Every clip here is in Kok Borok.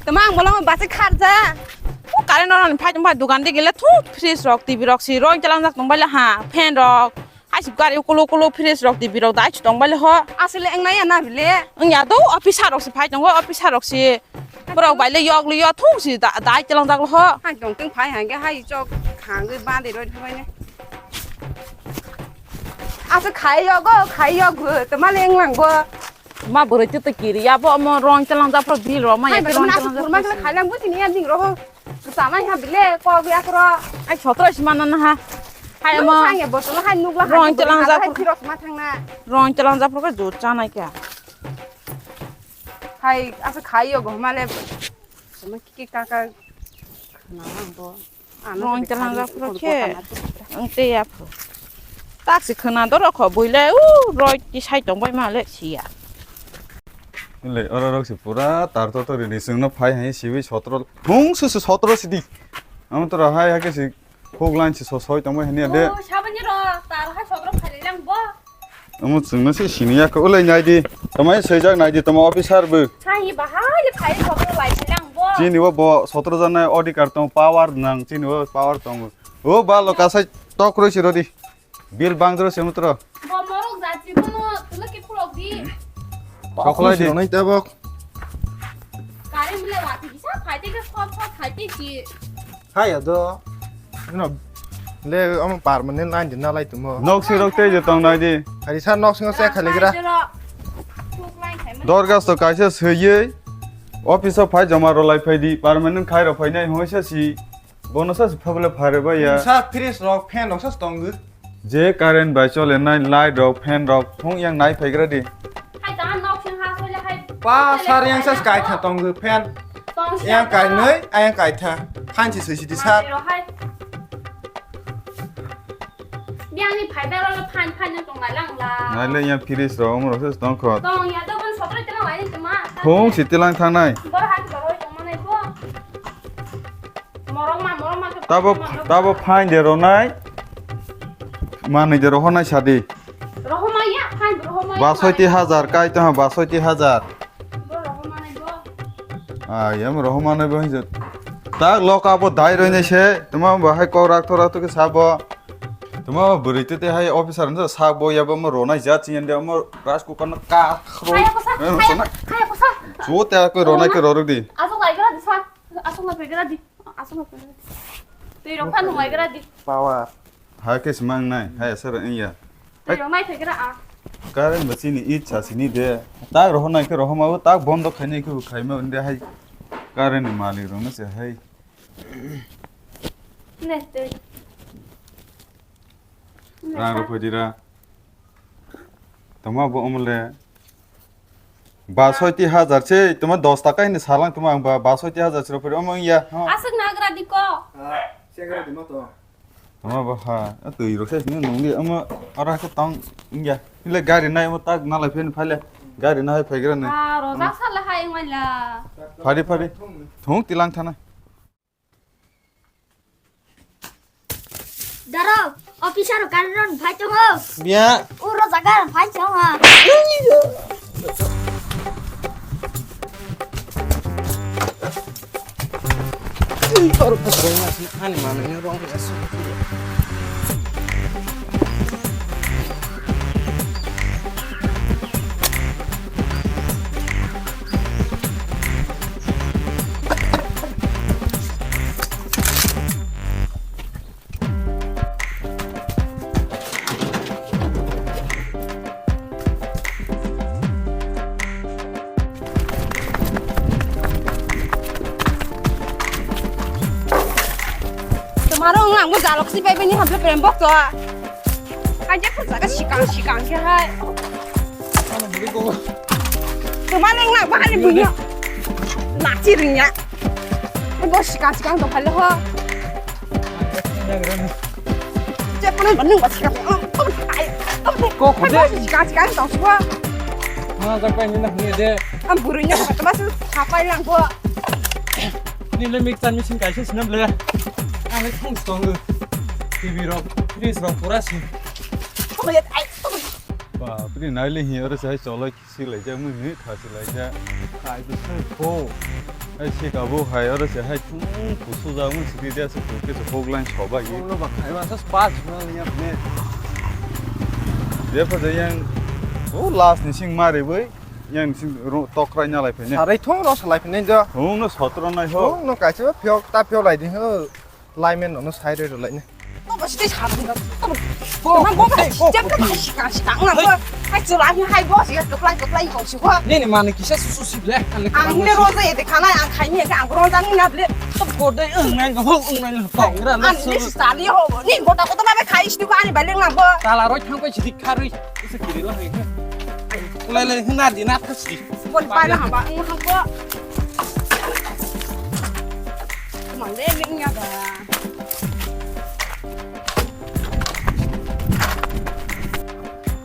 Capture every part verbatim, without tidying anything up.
Tama ang bolong basi kharja. O current rok phai tong bai dukan de gele thu fridge rok T V rok si roi chalangjak tong bai le ha fan rok. Hai si gari kulo kulo fridge rok T V rok dai si tong bai le ho. Asle eng nai ya na bile. Eng ya do officer rok si phai tongo officer rok si. Borok bai le yok le yo thu si da- dai chalangjak le ho. Hai tong tong phai hangge hai chok hangge ba de roi tong bai ne. Asa khai yo go khai yo go tama le eng lang go. Ma bwrwi twi twi kiri ya bo omo rong chalangjak phro bil rok ma ya. Hai, khe rong chalangjak phro khailang buji ni ya ding rok. Sama ha bile ko ya phro. Ai sotro si mana na ha. Hai omo. Hai ya botol hai nukla hai. Rong chalangjak phro. Hai phiro ma thang na. Rong chalangjak phro khe jut chanai kya. Hai asa khai yo go ma le. Sama kiki kaka khna ang bo. Rong chalangjak phro khe ang tei ya phro. Tak si khwna doro kho buile u roi ti sai tong bai ma le siya. Le oro rok si pura tar to to ri ni sung no phai hai siwi sotro. Hung su su sotro si di. Am to ra hai ha ke si khok line si so soi tong bai hani de. O sabani ro tar hai sotro phai lang bo. Omo chwngno se sini ya khe ulai nai di. Tamo swijak nai di, tamo officer bo. Sai bahai le phai sotro lai lang bo. Chini bo bo sotro jana odhikar tong power nang, chini bo power tong. O ba lo kasai tok roi si rodi. Bil bang jro se mutro. Bo morok jati bo no tulo ke phulok di. Choklai di. Nai tabok. Kare bile wati kisa phai te ke khop khop phai te ki. Hai ado. No. Le omo permanent line din nalai tumo. Nok si rok tei je tong nai di. Hari sa nok singo se khali gira. Dorgas to kaisa seyei. Office o phai joma rw lai phai di. Permanent khai rw phai nai hoi sa si. Bono sa si phabla phare ba ya. Sa fridge rok fan rok sa tong gu. Je current bai chole nai light rok fan rok thung yang nai phai gira di. Hai ta nok sing ha soi le hai. Pa sar yang sa sky tha tong gu fan. Yang kai noi, ayang kai tha. Phan si sui si di sar. Biang ni phai da lo phan phan yang tong lai lang la. Nai le yang fridge rok omo rok sa tong kho. Tong ya to bon sotro te lang lai ni ma. Thung si tilang thang nai. Bor ha ki bor tong ma nai bo. Morok ma, morok ma. Tabo, tabo phan de ro nai. Manwi de rohornai sadi. Rohormaya, hai rohormaya. Basoi ti hajar, kai tongha basoi ti hajar. Bo rohormanai bo. Ah, yam rohormanai bo hinjo. Tak loka bo dai roinai se, tuma bo hai kok rak thora to ke sabo. Tuma bwrwi te te hai officer hinjo sabo yabo mo ronai jat chin de mo rice cooker no ka khro. Hai ko sa, hai ko sa. Jo te ko ronai ke rorok di. Asok lai gra di sa, asok lai gra di. Aswk ma phaikha di. Twi rok phano nunglaikha di. Power. Hai khe se mang nai, hai asar wngya. Twi rok nai phaikha a. Current bo chini itsa sini de. Tak rohor nai khe rohor ma, tak bondo khainai khe bo khaima, inde hai current ni malik rok no se hai. Ne twi. Rang rok phai di ra. Tongma bo omo le. Ba soi ti hajar se, tongma dos taka hini salang tongma ang ba, ba soi ti hajar se rw phari omo ya. Aswk nagra di ko. Ah, se gara di ma to. Tongma bo ha, a twi rok se sini nung di omo ora khe tong ya. Ile gari nai omo tak nalai phen phale. Gari nai phai gra ne. Ah, roja sala hai wala. Phari phari. Thung tilang thana. Daro, officer karon phai tongo. Biya. Uro jaga phai tongo. Ani mana ini orang biasa. Tomaro wng ang bo jalok si bai bini hamle prem bok to. Kaje kha jaga sikang sikang khe hai. Tomar wng na bahani bunya. Nachi rinya. Bo sikang sikang to phale ho. Jepano ba nung ba sikang. Ko khode. Sikang sikang to suwa. Ma ga pa ni na ni de. Am burunya ba to ba su sapai lang ko. Ni le mixer machine kaisa sinam le. Ang le thung tong. T V rok, fridge rok pura si. Ba pri nai le hi ore sai choloi si lai ja mu ni tha si lai ja. Kai du sai ko. Hai se kabo hai oro se hai thung kusu jagmung sidi de se kuke se hok line soba ye. Ulo ba khai ma sa spa juna ya ne. De pa de yang o last ni sing mari boi yang sing ro tok rai na lai phai ne. Sarai thung ro salai phai ne do. Thung no sotro nai ho. Thung no kaisa phiok ta phiok lai di ho. Lai men no sai re ro lai ne. Bo bo sitei sa thung. Bo bo bo jam ka shi ka shi ka ngam bo. Hai chu lai hai bo si ka lai ka lai ko shi ko. Nini mani kisa susu si ble. Ang ne ro je de khana ang khai ne ang ro jang na ble. Ko de ung nai ko ung nai ko ra na. Ang ne sa li ho. Ni bo ta ko ta ba khai shi ko ani ba leng na bo. Tala roi thang ko si kharui. Isa kiri la hai. Lai lai hna di na ko si. Bo ni pai la ha ba ung ha ko. Mang le ling ya ba.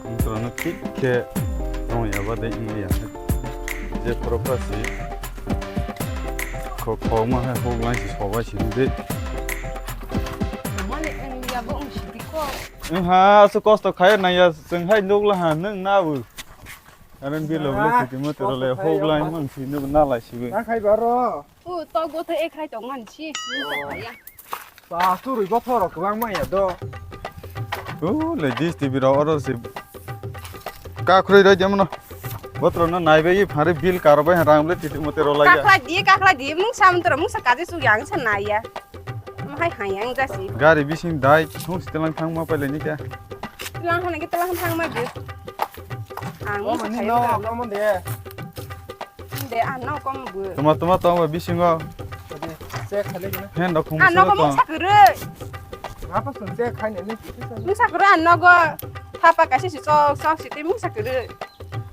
Wngkha no thik khe tong ya ba de wngya. Je property kho khoma hai hok lai si sobai si de. Mane wngya bo wng si ko. Wngha aswk kosto khai nai ya chwng hai nuk la ha nwng na bu. Aren bilo ble siti mo tero le hok lai mang si nuk na lai si bu. Na khai baro. O, tok bo to ek hai tong man si. Ni sa ya. Sa tu rui bo thoro kwbang ma ya do. O, le dis T V ro order si. Ka khrui roi jam no. Botro no nai bai phari bill kar bai rang le titi mote ro lai ya. Kakla di, kakla di, mung sam tro, mung sa kaji su yang sa nai ya. Mo hai hai yang ja si. Gari bising dai, thung si telang thang ma pai le ni kya. Telang hana ke telang thang ma bi. Ang mo sa ni khai no, ya. Mo de. De, ah, no, kom bu. Tuma, tuma, tuma, bisingo. Check khale gina. Hen rok khum. Ah, no, kom sa kuru. Apa sun check khai ne ni. Mung sa kuru, ah, no, go. Thapa kasi si sok, sok si te mung sa kuru.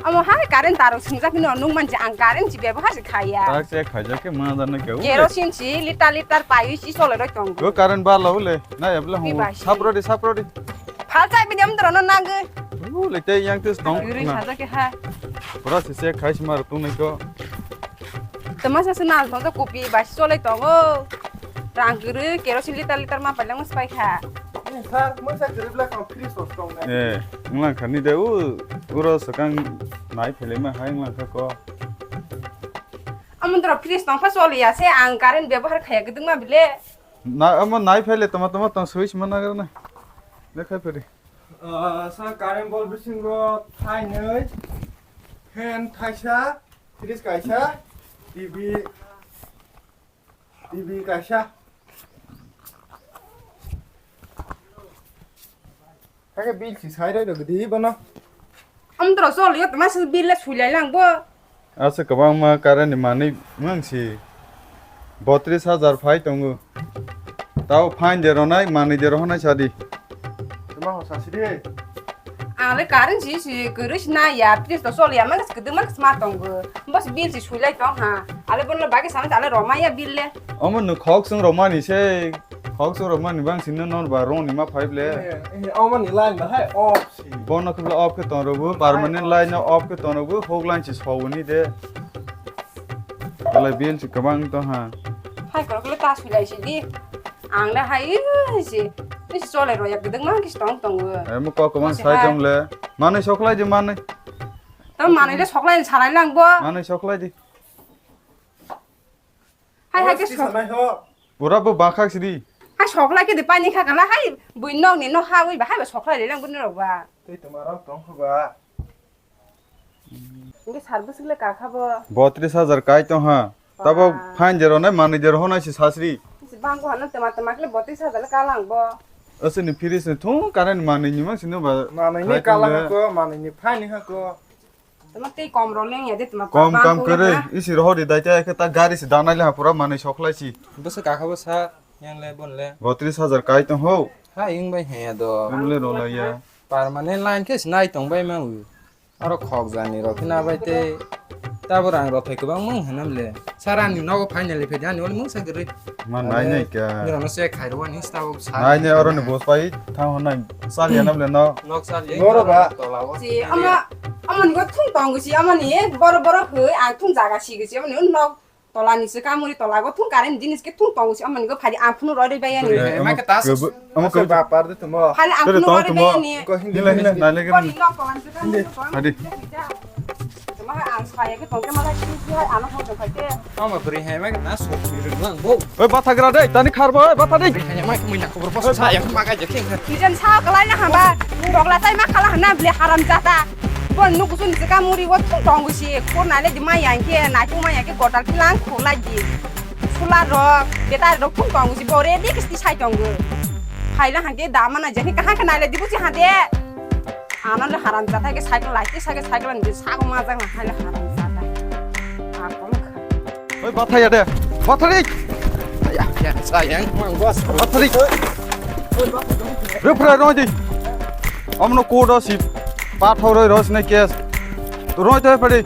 Amo hai current taro sungjak no, nung manje ang current si bebo hasi khaya. Tak check khai jak ke ma dan ke. Kerosene si liter liter payu si sole roi tong. Go current ba lo le. Na ya bla hu. Sapro di, sapro di. Phal chai bini amtro no nang. U le te yang tes tong. Yuri na. Saja ke ha. Pura se se khai sima rung nai ko. Tama sa sena tong to kopi ba si chole tongo. Rang guru kerosene liter liter ma palang mas pai kha. Ni sir, mo sa guru bla ko free sos tong na. Eh, nglang khani de u uro sakang nai phele ma hai nglang kha ko. Amtro free tong pha chole ya se ang current bebohar khaya gudung ma bile. Na, omo nai phai le tama tama tang switch ma nagra na. Lekhai phari. Ah, sa current bulb bisingo thainwi, fan thaisa, fridge kaisa, T V, T V kaisa. Kake bill si sai roi rok di bono. Amtro chol yo tama si bill le sulai lang bo. Asa kwbangma current ni manwi mang si botris hajar phai tongo. Tao phain de ronai manwi de rohonai sadi. Tama ho sasi di. Ale current si si kwrwi si na ya, fridge to chol ya, mang si kwdwma ma tongo. Bos bill si sulai tong ha. Ale bono bagwi sama ale roma ya bill le. Omo no khok sung romani se. Khok sung romani bang sino non ba rong ni ma phai ble. Eh, eh, omo ni line ba hai off si. Bono khe off khe ton rogo, permanent line no off khe ton rogo, hok line si sawuni de. Belai bill si kwbang tong ha. Hai kok le ta sulai si di. Ang le hai si. Ni si chole ro yak deng ma ki tong tong. Eh, mo kok kwbang sai tong le. Manwi soklai di manwi. To manwi le soklai salai lang bo. Manwi soklai di. Hai, hai, ke sok. Pura bo bakhak sidi. Hai, sok lai ke de pani kha kala, hai, bui nok ni nok ha, ui ba, hai, ba sok lai le lang bui nok ba. Tei toma rok tong kho ba. Inge sar bwswk le ka kha bo. Botris hajar kai tong ha. Tabo phain jero nai, manwi jero honai si sasri. Si bang ko hano tema tema kle botris hajar le ka lang bo. Asini fridge ni thung current manwi ni mang sino ba. Manwi ni kala ha ko, manwi ni phain ni ha ko. Tama tei kom rok leng ya de tama kom kam kore, isi rohor di dai te ke ta gari si danai le ha pura manwi soklai si. Bwswk ka kha bo sa yang le bon le. Botris hajar kai tong ho. Ha ing bai he ya do. Ang le ro lai ya. Permanent line khe si nai tong bai ma u. Aro khok jani rok khe na bai te. Tabo rang rok thai kwbang mung hanam le. Sarani nogo finally phedi ani oli mungsa giri. Ma nai nai kya? Nirano se khairo ani stabo sa. Nai nai oro ni bos pai thang honai. Sali anam le no. Nok sali. Noro ba. Tola o. Si ama amani go thung tong si amani boro boro hoi ang thung jaga si si amani nok tola ni se kamuri tola go thung karen jinis ke thung tong si amani go phadi ang phunu roi roi bayani. Eh, ma ke tas. Ama ke ba par de tumo. Phadi ang phunu roi roi bayani. Ko hindi hindi nai le. Ko ni nok tola ni se kamuri. Hadi. Ang saya ke tongke malah sih, ano hong tongke. Ama beri hai mak na sok ni reng lang bo. Oi, bathagra de, tani kharbo, oi, batha de. Beri hai mak mui na khobor bos saya mak aja ke. Kijan sa kalai na hamba. Rogla tai ma khala hana beli haram jata. Bon nu kusun jeka muri wo tung tong si. Ko na le di ma yang ke, na tu ma yang ke gotal kilang khulai di. Sula rok, beta rok tung tong si. Bore di kisti sai tong. Hai la hang ke dama na jani kaha ka na le di busi hande. Ano le haram jata ke cycle lai, cycle cycle ni sago ma jang na hai le haram jata. Akol kha. Oi, bathaya de. Bathari. Ya, ya, sayang, mang bos. Bathari. Re phra roi di. Amno kodo si. Pathor roi ros ne kes. Roi to phari.